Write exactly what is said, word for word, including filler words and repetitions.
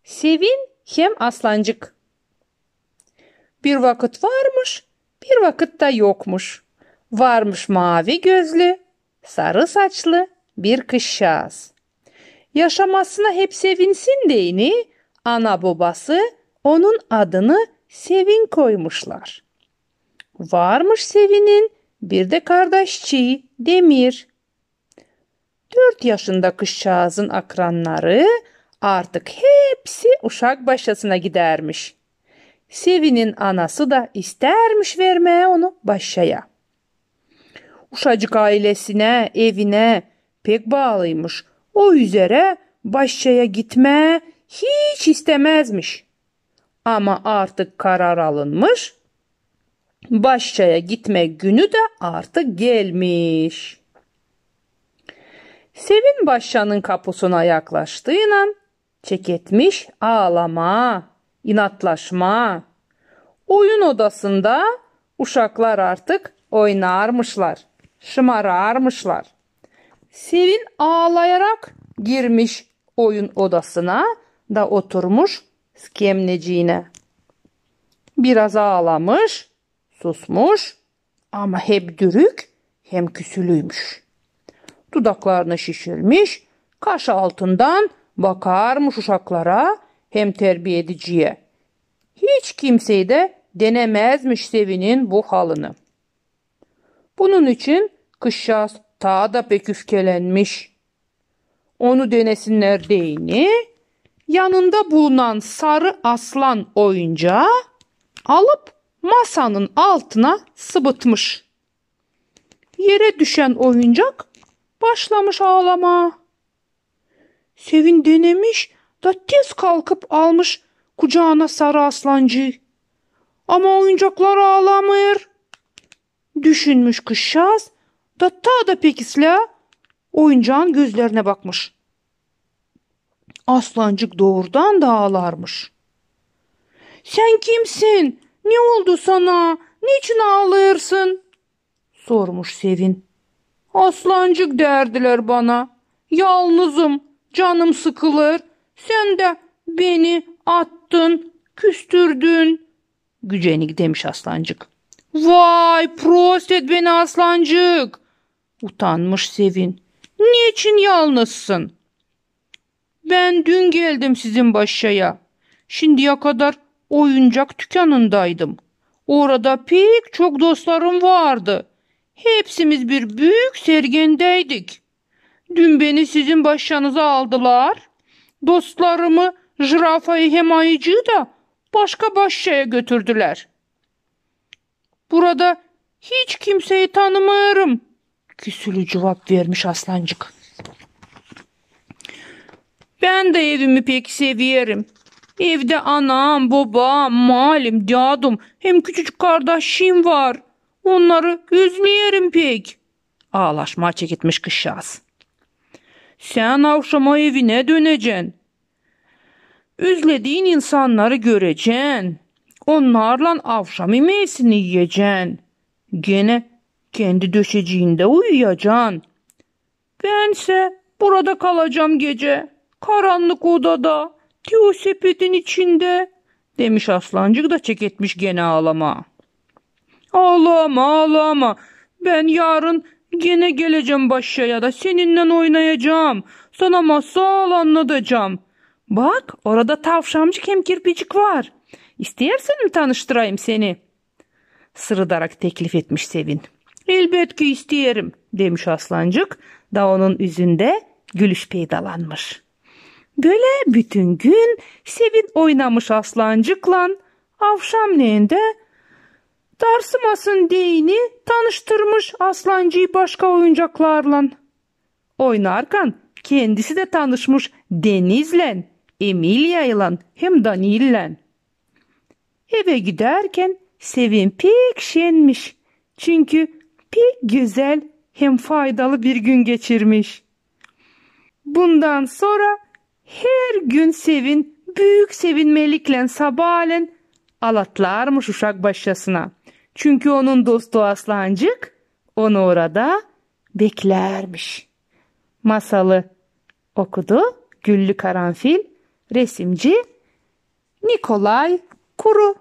Sevin hem aslancık. Bir vakıt varmış, bir vakıt da yokmuş. Varmış maavi gözlü, sarı saçlı bir kızçaaz. Yaşamasına hep sevinsin deyni, ana-bobası onun adını Sevin koymuşlar. Varmış Sevinin bir dä kardaşçıı Demir. Dört yaşında kızçaazın akrannarı artık hepsi uşak başçasına gidärmiş. Sevinin anası da istärmiş vermää onu başçaya. Uşacık ailesinä, evinä pek baalıymış. O üzerä başçaya gitmää hiç istämäzmiş. Ama artık karar alınmış, başçaya gitmäk günü dä artık gelmiş. Sevin başçanın kapusuna yaklaştıynan çeketmiş aalamaa, inatlaşmaa. Oyun odasında uşaklar artık oynarmışlar, şımararmışlar. Sevin aalayarak girmiş oyun odasına da oturmuş skemneciinä. Biraz aalamış, susmuş, ama hep dürük hem küsülüymüş. Dudaklarını şişirmiş, kaş altından bakarmış uşaklara hem terbiyediciyä. Hiç kimsey dä denemäzmiş Sevinin bu halını. Bunun için kızçaaz taa da pek üfkelenmiş. Onu denesinnär deyni, yanında bulunan sarı aslan oyuncaa alıp masanın altına sıbıtmış. Erä düşän oyuncak başlamış aalamaa. Sevin denemiş da tez kalkıp almış kucaana sarı aslancıı. Ama oyuncaklar aalamêêr, düşünmüş kızçaaz da taa da pek islää oyuncaın gözlerinä bakmış. Aslancık doorudan da aalarmış. Sän kimsin? Ne oldu sana? Neçin aalêêrsın? Sormuş Sevin. Aslancık därdilär bana. Yalnızım, canım sıkılêr. Sän dä beni attın, küstürdün. Gücenik demiş aslancık. Vay, prost et beni, aslancık! Utanmış Sevin. Neçin yalnızsın? Bän dün geldim sizin başçaya. Şindiyä kadar oyuncak tükänindaydım. Orada pek çok dostlarım vardı. Hepsimiz bir büük sergendäydik. Dün beni sizin başçanıza aldılar. Dostlarımı, jırafayı hem ayıcıı da başka başçaya götürdülär. Burada hiç kimseyi tanımêêrım, küsülü cuvap vermiş aslancık. Bän dä evimi pek severim. Evdä anam, bobam, malim, dädum hem küçücük kardaşçıım var. Onnarı özleerim pek. Aalaşmaa çeketmiş kızçaaz. Sän avşama evinä dönecän. Özlediin insannarı görecän. Onnarlan avşam imeesini iyecän. Genä kendi döşeciindä uyuyacan. Bän sä burada kalacam gecä. Karannık odada, tüü sepetin içindä, demiş aslancık da çeketmiş genä aalamaa. Aalama, aalama. Bän yarın genä gelecäm başçaya da seninnän oynayacam. Sana masal annadacam. Bak, orada tavşamcık hem kirpicik var. İsteersin mi tanıştırayım seni? Sırıdarak teklif etmiş Sevin. Elbetki isteerim, demiş aslancık da onun üzündä gülüş peydalanmış. Bölä bütün gün Sevin oynamış aslancıklan, avşamneen dä darsımasın deyni tanıştırmış aslancıı başka oyuncaklarlan. Oynarkan kendisi dä tanışmış Denizlän, Emiliyaylan hem Danillän. Evä gidärkän Sevin pek şenmiş, çünkü pek gözäl hem faydalı bir gün geçirmiş. Bundan sora her gün Sevin büük sevinmeliklän sabaalän alatlarmış uşak başçasına. Çünkü onun dostu aslancık onu orada beklärmiş. Masalı okudu Güllü Karanfil, resimci Nikolay kuru